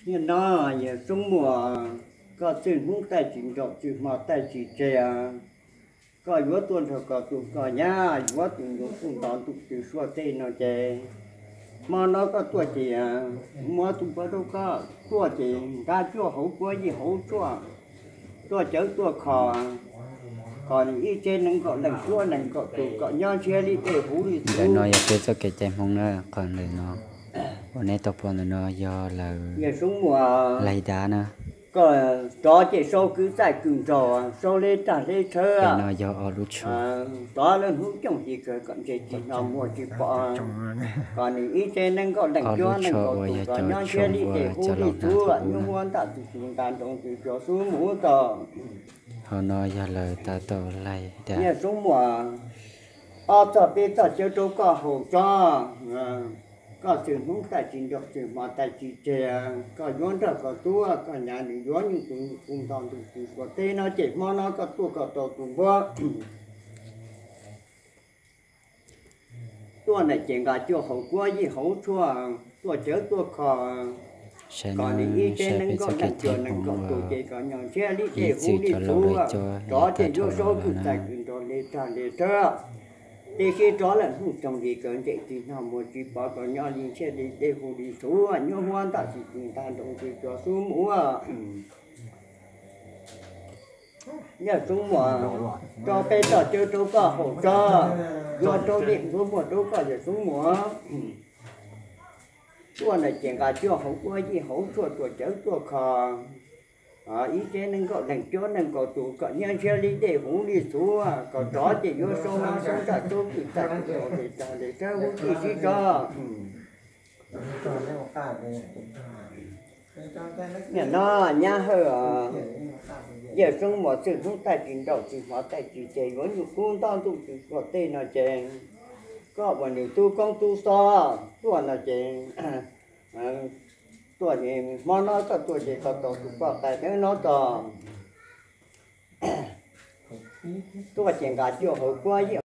Niaj no yawg Xoob Muas, koj txwj hnub taij tsis nraum, txwj hmo taij tsis tseg, koj yuav tuaj nrog koj tus koj nyab yuav tus ntuj kuj nto ntuj twg suab tej no ces, hmo no koj tuaj ces muab tus pov rau koj tuaj ces nqa cuaj hauv kuab yij hauv tshuaj, tuaj cawv tuaj kho, kom nws ib tsev nees nkaum leej cuab nees nkaum tus kom nyob ntshiab li dej huv li. Ntawm no yog peb txoj kev cai Hmoob na, qhov ntawm no uas nej tau pom ntawm no yog lawv laig dab na. Koj rov ces sau kwv txaij kwv nraug, sau hleb raj hleb tshawb. Pem no yog ob lub tsho. Rov lawm hnub cooj hli kawg kom ntse tsis hnov muag tsis pom, kom nws ib tsev nees nkaum leej cuab nees nkaum tus kom nyob ntshiab li dej huv li txhuv, nyuj huab ntaj txwv txwv nta nroo txwv tsuas xub mus tau. Hauv no yog lawv tab tom laig dab. Yawg Xoob Muas, ob txoj peb txoj cawv rau koj haus tso. Koj txwj hnub taij tsis nraum, txwj hmo taij tsis tseg, koj yuav nrog koj tub koj nyab nws yuav nyuj tus kuj nto ntuj twg suab tej no ces hmo no koj tuaj koj tau tus npua tuaj na ces nqa cuaj hauv kuab yij hauv tshuaj, tuaj cawv tuaj kho, kom nws ib tsev nees nkaum leej cuab nees nkaum tus ces kom nyob ntshiab li dej huv li txhuv, rov ces yuav sau kwv txaij kwv nraug hleb raj hleb tshawb. Tiam sis rov lawm hnub cooj hli kawg ntse tsis hnov muag tsis pom kom nyob li ntshiab li dej huv li txhuv, nyuj huab ntaj txwv txwv nta nroo txwv tsuas xub mus. Yawg Xoob Muas, rau peb txoj cawv rau koj haus tso, yuav rau dej ntuav muag rau koj yawg Xoob Muas. Tuaj na ces nqa cuaj hauv kuab yij hauv tshuaj tuaj cawv tuaj kho, ib tsev nees nkaum leej cuab nees nkaum tus kom nyob ntshiab li dej huv li txhuv, kom rov ces yuav sau hmab sau ntsaj sau kwv txaij kwv nraug hleb raj hleb tshawb huv tib si tso. Niaj no nyab hawj os, yawg Xoob Muas txwj hnub taij tsis nraum, txwj hmo taij tsis tseg, yuav nyuj kub nto ntuj twg suab tej no ces, koj ua nws tub koob tub xob tuaj no ces, tuaj ces hmo no koj tuaj ces koj tau tus poj qaib dawb no tso. Tuaj ces nqa cuaj hauv kuab yij